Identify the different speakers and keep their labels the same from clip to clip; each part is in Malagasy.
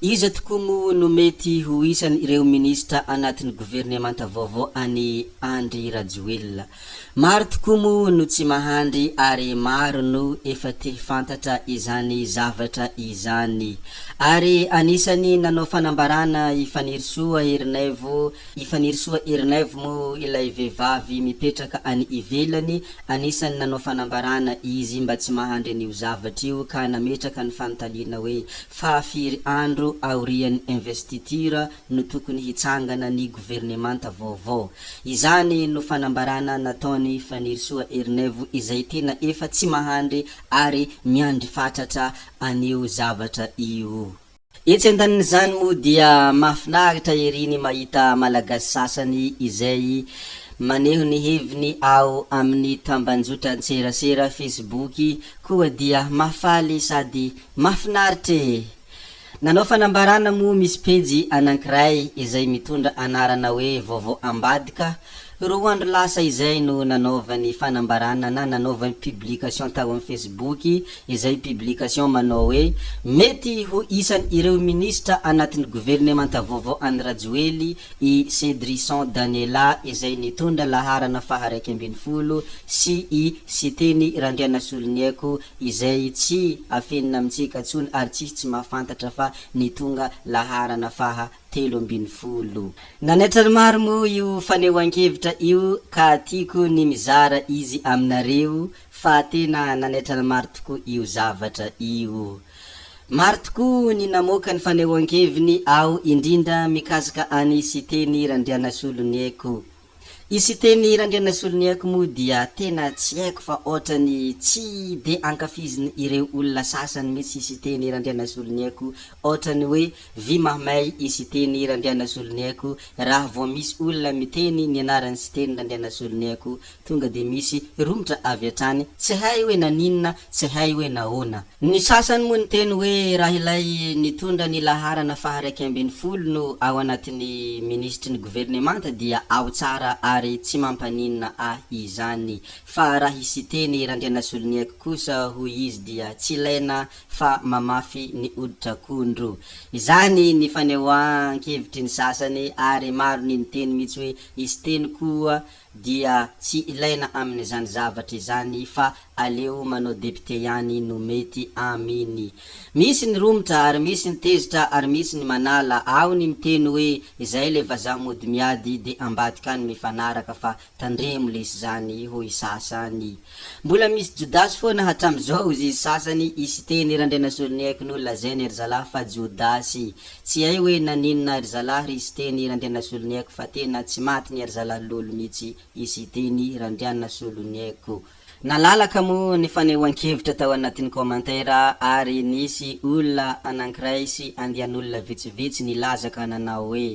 Speaker 1: Iza tokoa moa no mety ho isan ireo minisitra anatin'ny governemanta vaovao an'i Andry Rajoelina? Maro tokoa moa no tsy mahandry ary maro no efa te fantatra izany zavatra izany. Ary anisan'ny nanao fanambarana i Fanirisoa Ernaivo, i Fanirisoa Ernaivo moa ilay vehivavy mipetraka any ivelany, anisan'ny nanao fanambarana izy mba tsy mahandry an'io zavatra io ka nametraka ny fanontaniana hoe Fa firy andro aorian'ny investiture no tokony hitsangana ny governemanta vaovao? Izany no fanambarana nataon'i Fanirisoa Ernaivo izay tena efa tsy mahandry ary miandry fatratra an'io zavatra io. Etsy andanin'izany moa dia mahafinaritra ery ny mahita Malagasy sasany izay maneho ny heviny ao amin'ny tambanjotran-tserasera Facebook koa dia mahafaly sady Mahafinaritra e! Nanao fanambarana moa misy pejy anankiray izay mitondra anarana hoe Vaovao Ambadika, roa andro lasa izay no nanaovany fanambarana na nanaovany publication tao amin'ny Facebook, izay publication manao hoe Mety ho isan ireo minisitra anatin'ny governemanta vaovao an'i Rajoely i Cedrison Daniela izay nitondra laharana faha 11 sy i Siteny Randrianasoloniaiko izay tsy afenina amintsika tsony ary tsisy tsy mahafantatra fa ny tonga laharana faha 13. Nanaitra ny maro moa io fanehoan-kevitra io ka tiako ny mizara izy aminareo fa tena nanaitra ny maro tokoa io zavatra io. Maro tokoa ny namoaka ny fanehoan-keviny ao indrindra mikasika an'i Siteny Randrianasoloniaiko. I Siteny Randrianasoloniaiko moa dia tena tsy haiko fa otrany tsy de ankafizin ireo olona sasany mitsy i Siteny Randrianasoloniaiko, otrany hoe vy mahamay i Siteny Randrianasoloniaiko, raha vao misy olona miteny ny anaran'i Siteny Randrianasoloniaiko tonga de misy romotra avy hatrany, tsy hay hoe naninona, tsy hay hoe nahoana. Ny sasany moa niteny hoe raha ilay nitondra ny laharana faha 11 no ao anatin'ny minisitry ny governemanta dia ao tsara ary tsy mampaninona ahy izany fa raha i Siteny Randrianasoloniaiko kosa hoy izy dia tsy ilaina fa mamafy ny hoditr'akondro. Izany ny fanehoan-kevitry ny sasany ary maro ny niteny mihitsy hoe i Siteny koa dia tsy ilaina amin'izany zavatra izany fa aleo manao député ihany no mety aminy. Misy ny romotra ary misy ny tezitra ary misy ny manala, ao ny miteny hoe izay le vazaha mody miady de ambadika any mifanaraka fa tandremo lesy zany hoy sasany. Mbola misy jodasy foana hatramizao izy sasany i Siteny Randrianasoloniaiko no lazainy ry zalahy fa jodasy. Tsy hay hoe naninona ry zalahy ry Siteny Randrianasoloniaiko fa tena tsy matiny ry zalahy lolo mitsy i Siteny Randrianasoloniaiko. Nalalaka moa ny fanehoan-kevitra tao anatin'ny commentaire ary nisy olona anankiray sy andian'olona vitsivitsy nilaza ka nanao hoe,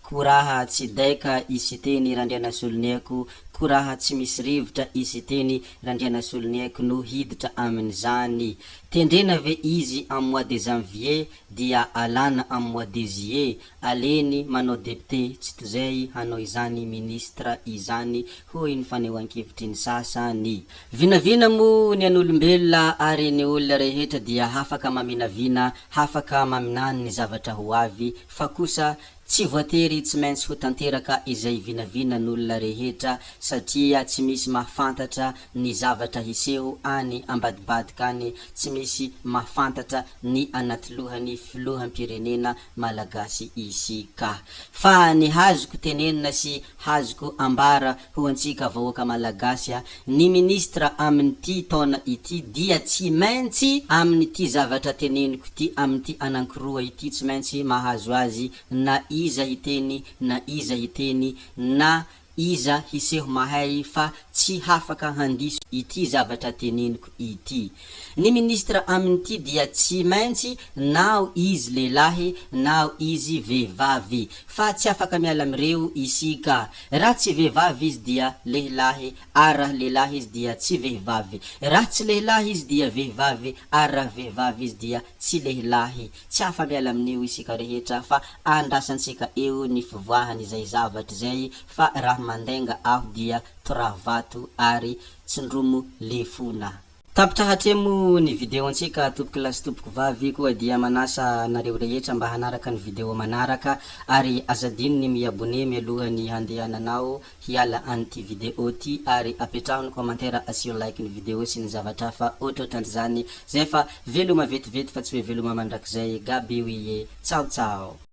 Speaker 1: Ko raha tsy daika i Siteny Randrianasoloniaiko, ko raha tsy misy rivotra i Siteny Randrianasoloniaiko no hiditra amin'izany. Tendrena ve izy en mois de janvier dia alana am mois de juillet, aleny manao depte tsy tozay hanao izany ministre izany hoy ny fanehoankevitry ny sasany. Vinavina moa ny an'olombelona ary ny olona rehetra dia hafaka maminavina, hafaka maminany ny zavatra ho avy fa kosa tsy voatery tsy maintsy ho tanteraka izay vinavinan'olona rehetra satria tsy misy mahafantatra ny zavatra hiseho any ambadibadika any, tsy misy mahafantatra ny anatilohan'ny filoham-pirenena malagasy isika. Fa ny hazoko tenenina sy hazoko ambara ho antsika vahoaka malagasy a, ny ministre amin'ity taona ity dia tsy maintsy amin'ity zavatra teneniko ity, amin'ity anankiroa ity tsy maintsy mahazo azy na iza hiteny na iza hiteny na Iza hiseho mahay fa tsy hafaka handiso ity zavatra teneniko ity. Ny ministre amin'ity dia tsy maintsy nao izy lehilahy nao izy vehivavy. Fa tsy afaka miala amin'ireo isika. Raha tsy vehivavy izy dia lehilahy ary raha lehilahy izy dia tsy vehivavy. Raha tsy lehilahy izy dia vehivavy ary raha vehivavy izy dia tsy lehilahy. Tsy afa-miala amin'io isika rehetra fa andrasantsika eo ny fivoahan'izay zavatra izay fa raha mandainga aho dia toraho vato ary tsindromo lefona. Tapitra hatreo moa ny video antsika tompoko lahy sy tompoko vavy koa dia manasa anareo rehetra mba hanaraka ny video manaraka ary aza adino ny mi-abonner mialoha ny handehananao hiala an'ity video ty ary apetraho ny commentaire asio like ny video sy ny zavatra hafa ohatrohatran'izany zay fa veloma vetivety fa tsy hoe veloma mandrakizay gaby oie! Tsao tsao.